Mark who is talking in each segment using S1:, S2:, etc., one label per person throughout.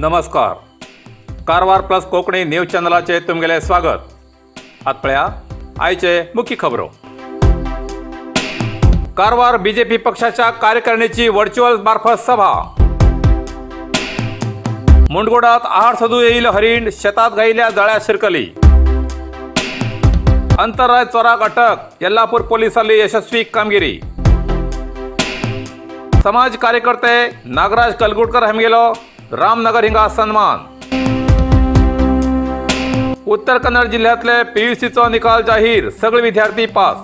S1: नमस्कार, Karwar plus Konkani news चॅनलाचेर तुमगेलें स्वागत. आतां पळया आयचे मुख्य खबरो. कारवार बीजेपी पक्षाच्या कार्यकारिणीची व्हर्च्युअल मार्फत सभा. मुंडगोडात आहार सोदू येईल हरीण शेतात गायल्या जाळ्या शिरकली. अंतरराय चोराक अटक, येल्लापूर पोलिसांनी यशस्वी कामगिरी. समाज कार्यकर्ते नागराज कलगुटकर हमगेलो रामनगर हिंगा सन्मान. उत्तर कन्नड जिल्ह्यातले पीयूसीचो निकाल जाहीर, सगळे विद्यार्थी पास.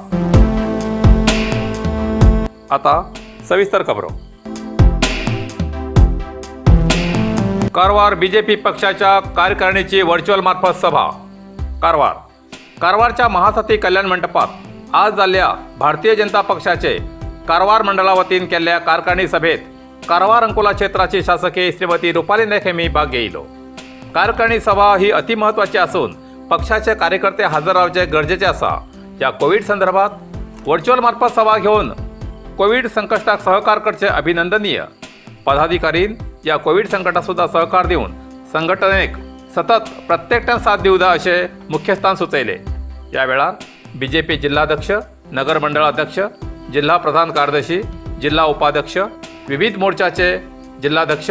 S1: आता सविस्तर खबरो. कारवार बीजेपी पक्षाच्या कार्यकारिणीची व्हर्च्युअल मार्फत सभा. कारवार कारवारच्या महासती कल्याण मंडपात आज जाल्ल्या भारतीय जनता पक्षाचे कारवार मंडळा वतीन केल्ल्या कार्यकारिणी सभेत कारवार अंकोला क्षेत्राची शासकीय श्रीमती रुपाली नायक यांनी भाग घेतलो. कार्यकारिणी सभा ही अतिमहत्वाची असून पक्षाचे कार्यकर्ते हजर रावचे गरजेचे आसा. ह्या कोवीड संदर्भात व्हर्च्युअल मार्फत सभा घेवन कोवीड संकश्टाक सहकार करचे अभिनंदनीय. पदाधिकारीन या कोवीड संकटात सुद्धा सहकार दिवन संघटनेक सतत प्रत्येकट्यान साथ दिवं जाय अशें मुख्यस्थान सुचयले. या वेळार बी जे पी जिल्हाध्यक्ष, नगर मंडळ अध्यक्ष, जिल्हा प्रधान कार्यदर्शी, जिल्हा उपाध्यक्ष, विविध मोर्चाचे जिल्हाध्यक्ष,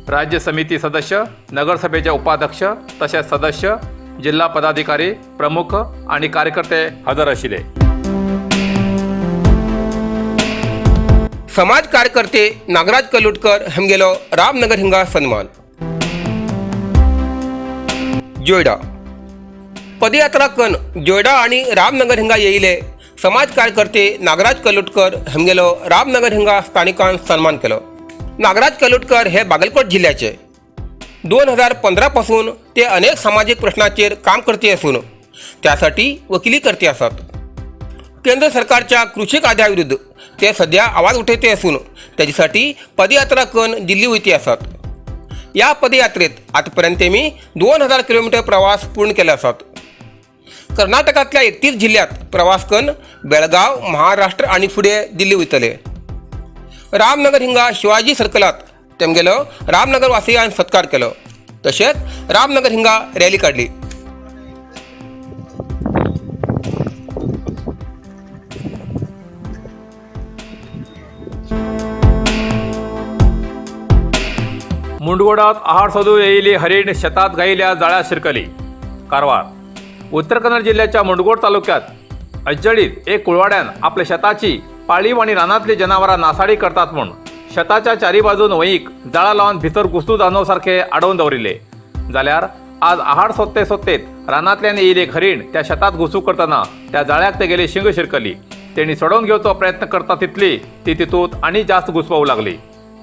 S1: राज्य समिती सदस्य, नगरसभेचे उपाध्यक्ष तसेच सदस्य, जिल्हा पदाधिकारी, प्रमुख आणि कार्यकर्ते हजर आशिल्ले.
S2: समाज कार्यकर्ते नागराज कलुटकर हमगेलो रामनगर हिंगा सन्मान. जोयडा पदयात्रा कन जोयडा आणि रामनगर हिंगा येईले समाज कार्यकर्ते नागराज कलुटकर हमगेलो रामनगर हिंगा स्थानिकान सन्मान केलो. नागराज कलुटकर हे बागलकोट जिल्ह्याचे 2015 पासून ते अनेक सामाजिक प्रश्नाचेर काम करते असून त्यासाठी वकिली करते आसात. केंद्र सरकारच्या कृषी कायद्याविरुद्ध ते सध्या आवाज उठयते असून त्याच्यासाठी पदयात्रा कन दिल्ली वयती आसात. या पदयात्रेत आतापर्यंत मी 2000 किलोमीटर प्रवास पूर्ण केला आसात. कर्नाटकातल्या 31 जिल्ह्यात प्रवास कन बेळगाव, महाराष्ट्र आणि फुडें दिल्ली वयतले. रामनगर हिंगा शिवाजी सर्कलात तेमगेलो रामनगर वासियान सत्कार केलो, तशेंच रामनगर हिंगा रॅली काडली.
S1: मुंडगोडात आहार सोदू येईली हरीण शेतात गाईल्या जाळ्या शिरकली. कारवार उत्तर कन्नड जिल्ह्याच्या मुंडगोड तालुक्यात अज्जळीत एक कुळवाड्यान आपल्या शेताची पाळीव आणि रानातली जनावरां नासाडी करतात म्हूण शेताच्या चारी बाजून वंयीक जाळां लावन भितर घुसू दानव सारखे आडोवन दवरिल्ले. जाल्यार आज आहार सोदते सोदतेत रानांतल्यान येयली एक हरीण त्या शेतात घुसू करतना त्या जाळ्याक तेगेली शिंग शिरकली. तेणी सोडोवन घेवचो प्रयत्न करता तितली ती तितूंत आनी जास्त घुसपावूं लागली.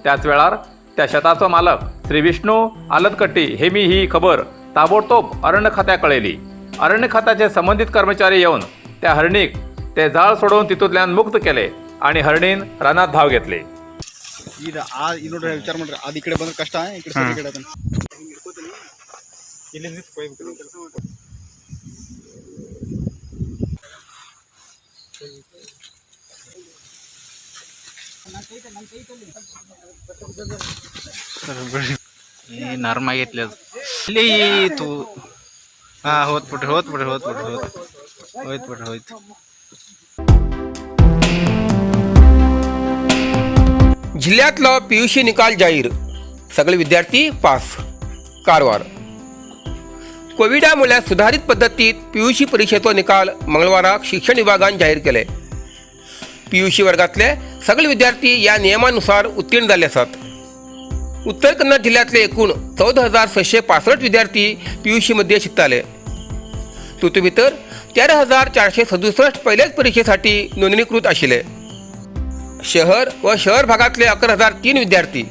S1: त्याच वेळार त्या शेताचो मालक श्री विष्णू आलतकट्टी हेमी ही खबर ताबडतोब अरण्य खात्याक कळयली. अरण्य खात्याचे संबंदीत कर्मचारी येवन त्या हरणीक ते जाळ सोडोवन तितूंतल्यान मुक्त केले आणि हरणीन रानात धाव घेतली.
S3: ಇದು ಆ ಇಲ್ಲಿ ನೋಡ್ರಿ, ವಿಚಾರ ಮಾಡ್ರಿ. ಅದು ಈ ಕಡೆ ಬಂದ್ರೆ ಕಷ್ಟ, ಈ ಕಡೆ ಸರಿ ಈ ಕಡೆ ಅದನ್ನ ಇಲ್ಲಿ ನಿಂತು ಕೊಯ್ಬೇಕು.
S4: नर्म ಆಗೈತ್ಲಿ ಅದು. ಅಲ್ಲಿ ತೂ ಹಾಂ ಹೋತ್ ಬಿಡ್ರಿ, ಹೋತ್ ಬಿಡ್ರಿ, ಹೋತ್ ಬಿಡ್ರಿ, ಹೋತ್ ಹೋಯ್ತು ಬಿಡ್ರಿ, ಹೋಯ್ತು.
S2: जिल्ह्यातलो पीयूसी निकाल जाहीर, सगळे विद्यार्थी पास. कारवार कोविडामुळे सुधारित पद्दतीत पीयूसी परीक्षेचो निकाल मंगळवाराक शिक्षण विभागान जाहीर केले. पीयूसी वर्गातले सगळे विद्यार्थी या नियमानुसार उत्तीर्ण जाल्ले आसात. उत्तर कन्नड जिल्ह्यातले एकूण 14,665 विद्यार्थी पीयूसीमध्ये शिकताले. तितूंत भितर 13,467 पहिल्याच परीक्षेसाठी नोंदणीकृत आशिल्ले. शहर व शहर भागातले 11,003 विद्यार्थी,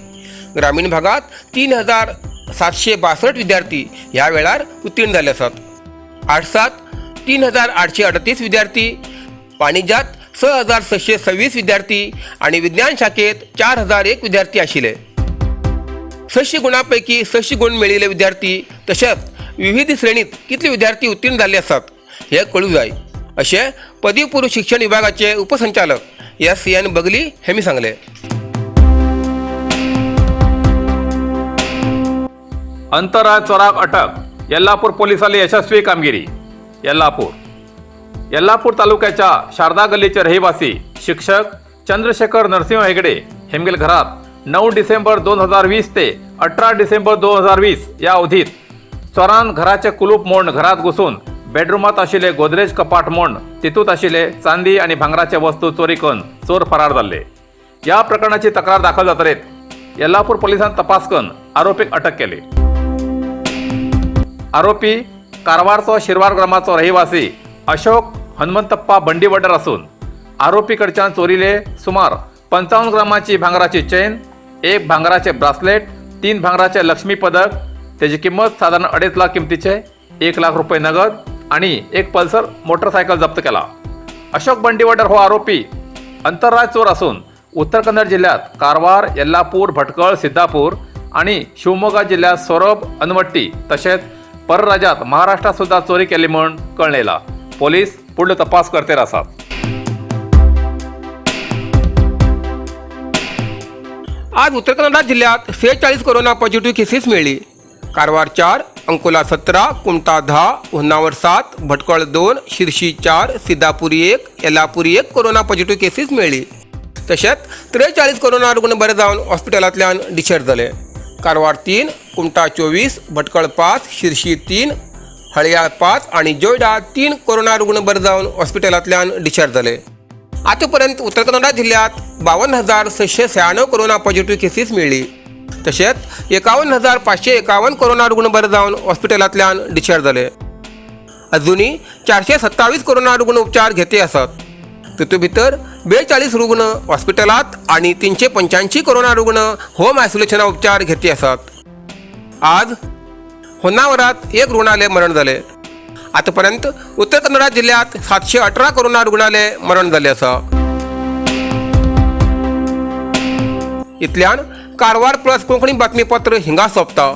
S2: ग्रामीण भागात 3,762 विद्यार्थी ह्या वेळार उत्तीर्ण जाल्ले आसात. आर्ट्सात 3,838 विद्यार्थी, वाणिज्यात 6,626 विद्यार्थी आणि विज्ञान शाखेत 4,001 विद्यार्थी आशिल्ले. 600 गुणांपैकी 600 गुण मेळिल्ले विद्यार्थी तशेंच विविध श्रेणीत कितले विद्यार्थी उत्तीर्ण जाल्ले आसात हे कळूं जाय अशें पदवी पूर्व शिक्षण विभागाचे उपसंचालक एस एन बगली हेमी सांगले.
S1: अंतराळ चोराक अटक, येल्लापूर पोलिसांनी यशस्वी कामगिरी. येल्लापूर. येल्लापूर तालुक्याच्या शारदा गल्लीचे रहिवासी शिक्षक चंद्रशेखर नरसिंह हेगडे हेमगेल घरात 9 डिसेंबर 2020 ते 18 डिसेंबर 2020 या अवधीत चोरान घराचे कुलूप मोडून घरात घुसून बेडरूमात आशिल्ले गोदरेज कपाट मोडून तितूंत आशिल्ले चांदी आणि भांगराचे वस्तू चोरी करून चोर फरार जाल्ले. या प्रकरणाची तक्रार दाखल जातरेत येल्लापूर पोलिसांनी तपास करून आरोपीक अटक केली. आरोपी कारवारचो शिरवार ग्रामाचो रहिवासी अशोक हनुमंतप्पा बंडीवडर असून आरोपीकडच्यान चोरीले सुमार 55 ग्रामाची भांगराची चेन, एक भांगराचे ब्रासलेट, तीन भांगराचे लक्ष्मी पदक, त्याची किंमत साधारण 2.5 लाख किमतीचे, 1 लाख रुपये नगद आणि एक पल्सर मोटरसायकल जप्त केला. अशोक बंडीवडर हो आरोपी अंतरराज्य चोर असून उत्तर कन्नड जिल्ह्यात कारवार, येल्लापूर, भटकळ, सिद्धापूर आणि शिवमोगा जिल्ह्यात सौरभ अनवट्टी तसेच परराज्यात महाराष्ट्रात सुद्धा चोरी केली म्हणून कळलेला. पोलीस पुढलो तपास करते आसात.
S2: आज उत्तर कन्नडा जिल्ह्यात 46 कोरोना पॉझिटिव्ह केसेस मिळली. Karwar 4, Ankola 17, Kumta 10, Honnavar 7, Bhatkal 2, Sirsi 4, Siddapur 1, Yellapur 1 corona positive cases मिळली. तशेंच 43 कोरोना रुग्ण बरे जावन हॉस्पिटलांतल्यान डिस्चार्ज जाले. कारवार 3, कुमटा 24, भटकळ 5, शिरशी 3, हळयाळ 5 आनी जोयडा 3 कोरोना रुग्ण बरे जावन हॉस्पिटलांतल्यान डिस्चार्ज जाले. आतापर्यंत उत्तर कन्नडा जिल्ह्यात 52,696 कोरोना पॉझिटिव्ह केसीस मिळ्ळी. तशेंच 51,551 कोरोना रुग्ण बरे जावन हॉस्पिटलांतल्यान डिस्चार्ज जाले. अजुनूय 427 कोरोना रुग्ण उपचार घेते आसात. तितूंत भितर 42 रुग्ण हॉस्पिटलांत आनी 385 कोरोना रुग्ण होम आयसोलेशना उपचार घेते आसात. आज होन्नावरात एक रुग्णाले मरण जाले. आतापर्यंत उत्तर कन्नडा जिल्ह्यात 718 कोरोना रुग्णाले मरण जाल्लें आसा. इतल्यान कारवार प्लस कोंकणी बातमीपत्र हिंगा सोंपता.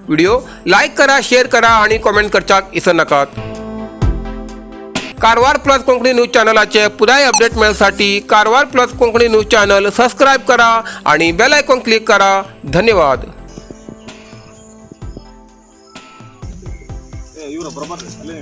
S2: व्हिडिओ लायक करा, शेअर करा आणि कॉमेंट करच्याक इसर नाकात. कारवार प्लस कोंकणी न्यूज चॅनलाचे पुराय अपडेट मेळसाठी Karwar plus Konkani news channel subscribe करा आणि बेल आयकॉन क्लिक करा. धन्यवाद.
S3: ಇವರು ಬರೋಬರ್ರಿ ಅಲ್ಲೇ.